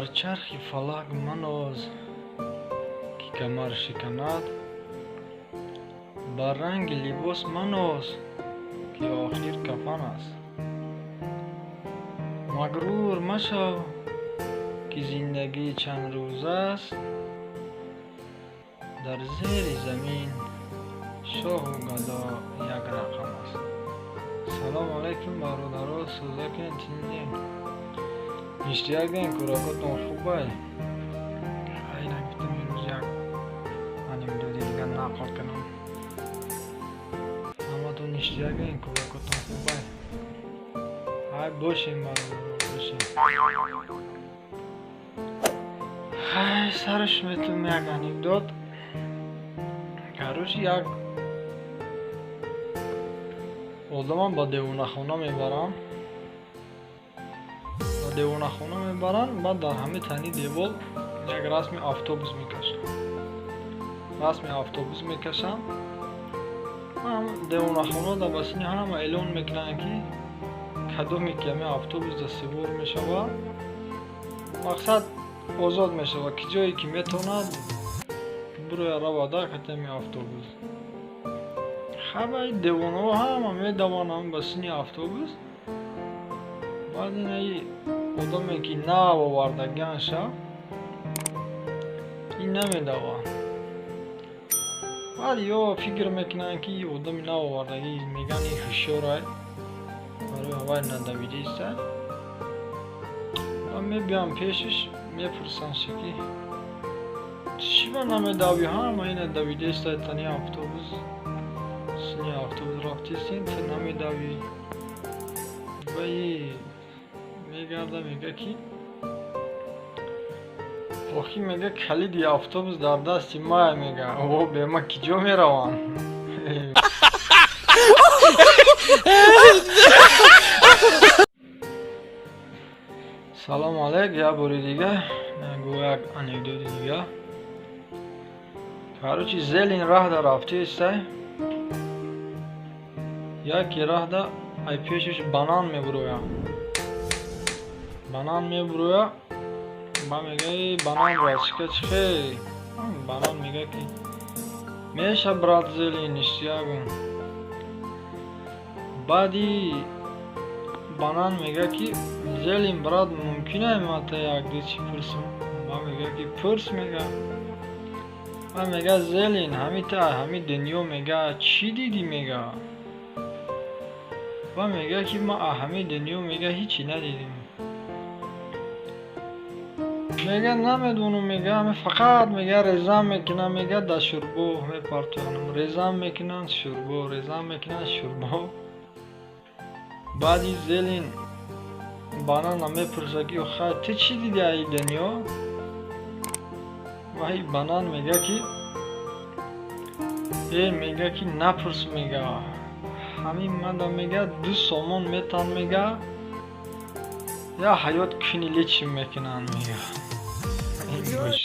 Бар чархи фалак маноз, ки камар шиканад, бар ранги либос маноз, ки охир кафан аст. Магрур машав, ки зиндагӣ чанд рӯз аст, дар зери замин шоҳу гадо як рақам аст. Салому алайкум, бародаро, сӯзакен, тинҷем, ништиякден, кӯракотон хубай? Айна гуфтам, имрӯз як анекдоти дигар нақл кунам. Ҳаматон ништиякден, кӯракотон хубай? Ҳай, бошем, бародаро, бошем. Ҳай, сараш метум як анекдот. Короче, як одамам ба девонахона мебаранд, ба девонахона мебаранд. Баъд дар ҳамаи тани девол як расми автобус мекашанд, расми автобус мекашанд. Девонахона дар ба сини ҳама эълон мекунанд, ки кадоме ки ҳамин автобус да сивор мешавад, мақсад, озод мешавад, ки ҷое ки метавонад бироя, равада кати автобус. Хабаи девонаҳо ҳама медаванд ба сини автобус. Баъд инаи одаме ки нав овардагианша, ин намедавад. Баъд ё фикр мекунанд, ки одами нав овардагӣ, мегӯянд, ин ҳушёрай, барои ҳавай надавидиста. Ва мебиям пешиш, мепурсанд, ки чӣ ба намедавӣ, ҳама ина давидеста, тани автобус, сини автобус рафтистин, ту намедавӣ? Ваи мегарда, мега, ки охи, мега, калиди автобус дар дасти мая, мега, о бема ки ҷо мераванд? Салому алайк, як бори дига гӯ як анекдоти дига. Короче, Зелин раҳда рафтеистай, яке раҳда ай пешаш банан мебуроя, банан мебуроя. Ба мега: «Эй, банан, братчика, чихе?» Банан мега, ки меша, брат Зелин, ништиягум. Баъди банан мега, ки Зелин, брат, мумкин ай мата якду чӣ пурсам? Ба мега, ки пурс, мега. Ба мега: «Зелин, ҳами та ҳами дунё, мега, чӣ дидӣ?» Мега. Ба мега, ки ма ҳами дунё, мега, ҳичи надидим, мега, намедонам, мега, ҳами фақат, мега, резам мекунам, мега, дар шӯрбо мепартоянам, резам мекунанд, шӯрбо резам мекунанд, шӯрбо. Баъди Зелин банана мепурса, ки хай, ту чӣ диди аи дунё? Ваи банан мега, ки э, мега, ки напурс, мега, ҳамин мада, мега, 2 сомон метан, мега, я ҳаёт куни лечим мекунанд, мега. Бош.